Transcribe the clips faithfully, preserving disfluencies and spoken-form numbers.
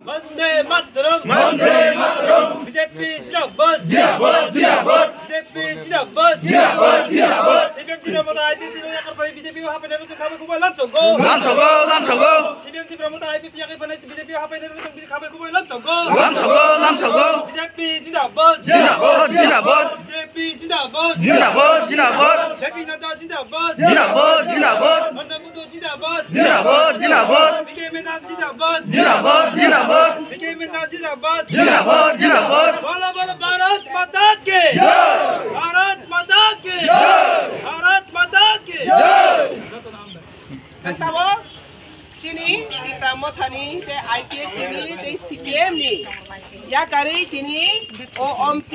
Vande Mataram! Vande Mataram! B J P zindabad! Zindabad! Zindabad! B J P zindabad! Zindabad! Zindabad! C P M zindabad! I P F T zindabad! Yakar pai B J P o hapai nai rwchwng khabai khubui lamsokgo! Lamsokgo! Lamsokgo! C P M Tipra Motha I P F T yakar pai nai B J P o hapai nai rwchwng khabai khubui lamsokgo! Lamsokgo! Lamsokgo! B J P zindabad! Zindabad! Zindabad! B J P zindabad! Zindabad! Zindabad! J P Nadda zindabad! Zindabad! Zindabad! Nanda Mohan Zindabad! Zindabad! Zindabad! B K Mehta zindabad! Zindabad! Zindabad! B K Mehta zindabad! Zindabad! Zindabad! Bolo bolo Bharat Mata ki! Jai! Bharat Mata ki! Jai! Bharat Mata ki! Jai! Saka o chini Tipra Mothani tei I P F T ni tei C P M ni yakarwi tini o M P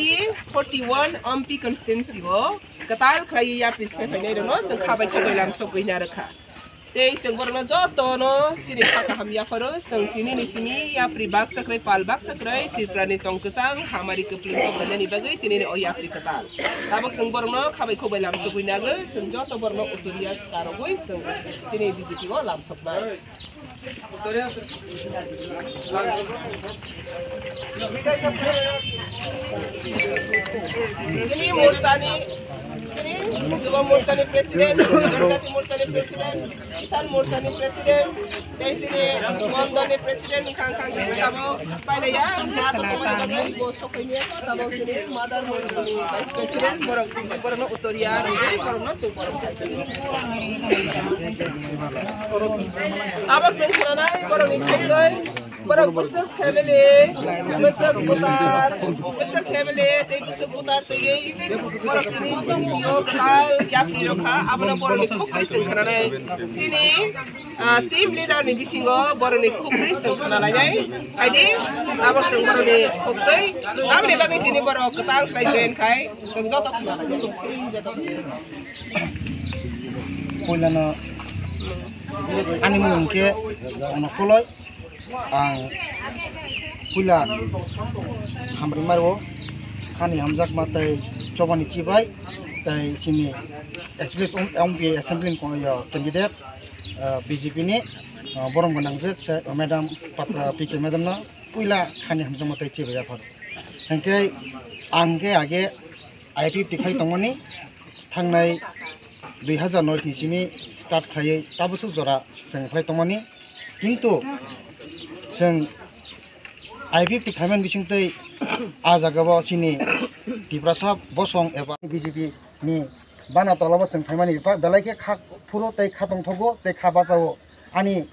forty one M P constituency o kwtal khlaiwi yapri se phainai rokno chwng khabai khoboi lam sogwi na rwkha. Tei chwng borokno jotono chini kha kaham yapharo, chwng tini ni simi yapri baksa kwrwi, pal baksa kwrwi, Tripura ni tong kwchang, hamari kwplwng kok rwnani bagwi tini ni o yapri kwtal. Tabuk chwng borokno khabai khoboi lam sogwi nagwi, chwng joto borokno uttoriya karogwi chwng chini B J P o lam soknai. Chini Morchani, chini Yuva Morchani President, Janjati Morchani President, Kisan Morchani President, tei chini Mondolni President wngkha, wngkha, wngkha, abo pailaiya, ma tongmani bagwi bo sokphaini, tabok chini Mother Mondolni Vice President, borok, borokno uttoriya rwgwi, borokno chwng borok. Tabok chwng khwnanai borokni thaiwi, borok bwswk family, bwswk butar, bwswk family tei bwswk butar twiwi borok tini tongphio kwtal yapri rok kha, abono borokni khuk twi chwng khwnanai. Chini, ah, team leader ni bisingo borokni khuk twi chwng khwnalainai. Haidi tabok chwng borokni khuk twi tamni bagwi tini borok kwtal khlai join khai chwng joto khwnalainai. Puilano ani mung hwnkhe ano Koloi. Ang puila hamri maro khani hamjakma tei chobani chibai tei chini ex-, M P assembly ni ko-, yo candidate, ah, B J P ni, ah, borom gwnang jwk se madam Patra P K madam no puila khani hamjakma tei chibai ya phar. Hwnkhe ang khe age I P F T khai tongmani thangnai dui hazar noi ni simi start khaiwi tabuk jora chwng khlai tongmani. Kintu chwng I P F T khaimani bisingtwi a jagao chini Tiprasa bosong eba B J P ni bana tolabo chwng phaimani belai khe kha phuru tei kha tongthogo tei kha bachao. Ani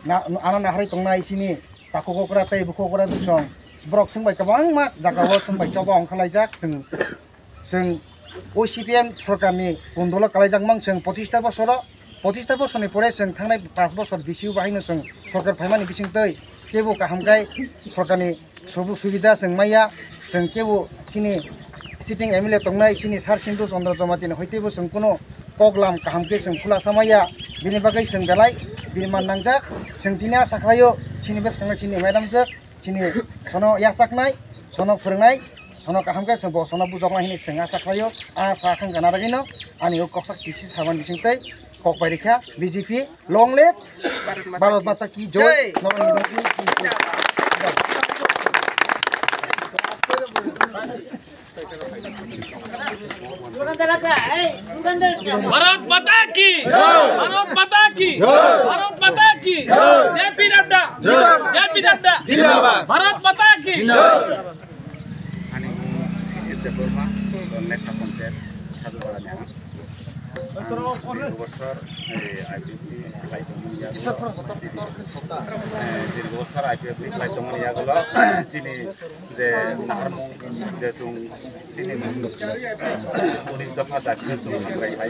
na-, ano naharwi tongnai chini takhuk okra tei bukhuk okra jwksong borok chwng bai kwbangma jagao chwng bai choba ongkhalaijak. Chwng, chwng o C P M sorkarni kundolo kalaijak mang chwng pochista bosoro, pochista bosorni pore chwng thangnai pash bosor B C U bahaino chwng sorkar phaimani bisingtwi kebo kaham khe sorkarni subuk subida chwng maya, chwng kebo chini sitting M L A tongnai chini Sar Sindhu Chandra Jamatia ni hoitebo chwng kunu koklam kaham khe chwng khulasa maya, bini bagwi chwng belai bini man nangjak. Chwng tini asa khlaio chini bwskango chini madam jwk chini sono yachaknai, sono phwrwngnai, sono kaham khe chwng bo sono bujoknai hwnwi chwng asa khlaio. A sa khang gana bagwino ani o koksa kisi saban bisingtwi kok bai rikha B J P. Long live Bharat Mata ki joy. Joy. Narendra Modi ki joy. Bharat Mata ki! Bharat Mata ki! Bharat Mata ki! J P Nadda! J P Nadda! Bharat Mata ki! Ani mung Sisir Debbarma, Metha Panchayat, Sadhupara ni ang. Ang dirgo bosor, eh, I P F ni khlai tongmani yagulo. Eh, dirgo bosor I P F ni khlai tongmani yagulo. Chini je naharmung je chwng chini unis dopha jati chwng hamkrai hai,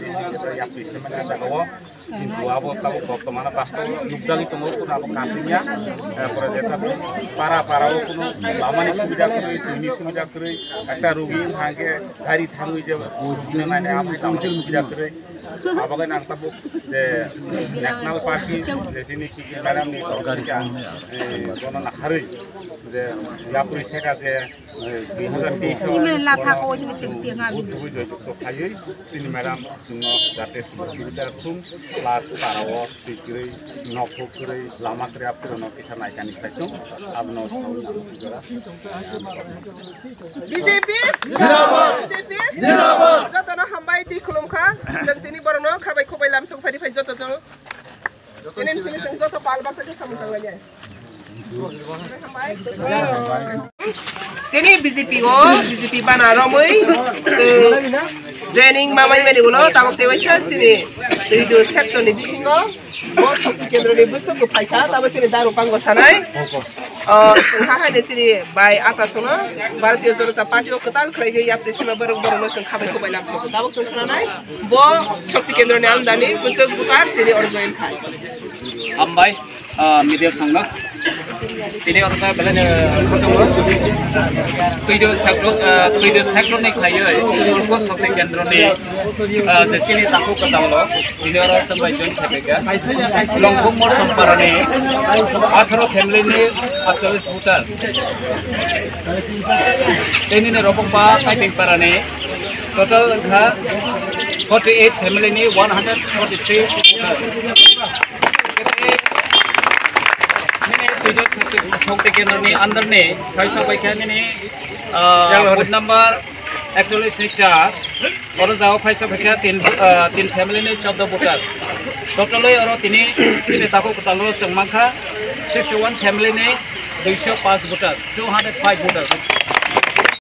yapri se mane jagao. Kintu abo tabuk bortomane bastob nukjagwi tongo, kuno abo kasingya. Erpore jeta para para o kuno lamani subida kwrwi, twini subida kwrwi, ekta rugi wngkha hwnkhe gari thangwi je nainai, abo lamani subida kwrwi. Abo bai nang tabuk je National Party je chini P K madam ni torkar ka, eh, bono naharwi je yapri seka je, eh, dui hazar teis o Ini latha ko jini chengti nga bini. Buddhu joy jukto khaywi chini madam chwngno jate subichar thum plus parao twi kwrwi, nok kwrwi, lama kwrwi, aphuru no kisa naikani khlai thung, abono sawi nang jora. B J P? Jindabaad! B J P? Jindabaad! Jotono hambai twi khulumkha. Chwng tini borokno khabai khubai lamsok phai phai joto jol. Tini sini chwng joto pal baksa khe samung tanglaiya. Chini B J P o, B J P bana romwi, chwng joining mamai mani ulo tabok tewaisa chini twidu sector ni bisingo. Bo Shakti Kendra ni bwswk bo phaikha, tabo chini daru pango sanai. O, chwng ha hai ni chini bai ata sono Bharatiya Janata Party o kwtal khlai khe yapri sima borok borok no chwng khabai khubai lam sokho. Tabok chwng sanai bo Shakti Kendra ni amdani bwswk butar tini oro join khai. Hambai, ah, media songno. Tini oro sa belai no khotong o. Twidu sector, ah, twidu sector ni khlaiwi, Shakti Kendra ni, ah, je chini takhuk kwtal o. Tini oro chwng bai join khaiphaikha. Longkhumor Somparani atharo family ni atchallis voter. Tei nini Robokba Kaipingparani total wngkha forty eight family ni one hundred forty three voter. Nini Twidu Shakti Kendra ni under ni khaisa bai kha nini, ah, vote number ekchallis ni char. Oro jagao phaisa phaikha tin, ah, tin family ni choddo voter. Totally oro tini chini takhuk kwtal o chwng mankha sixty one family ni duiso paanch voter, two hundred five voters.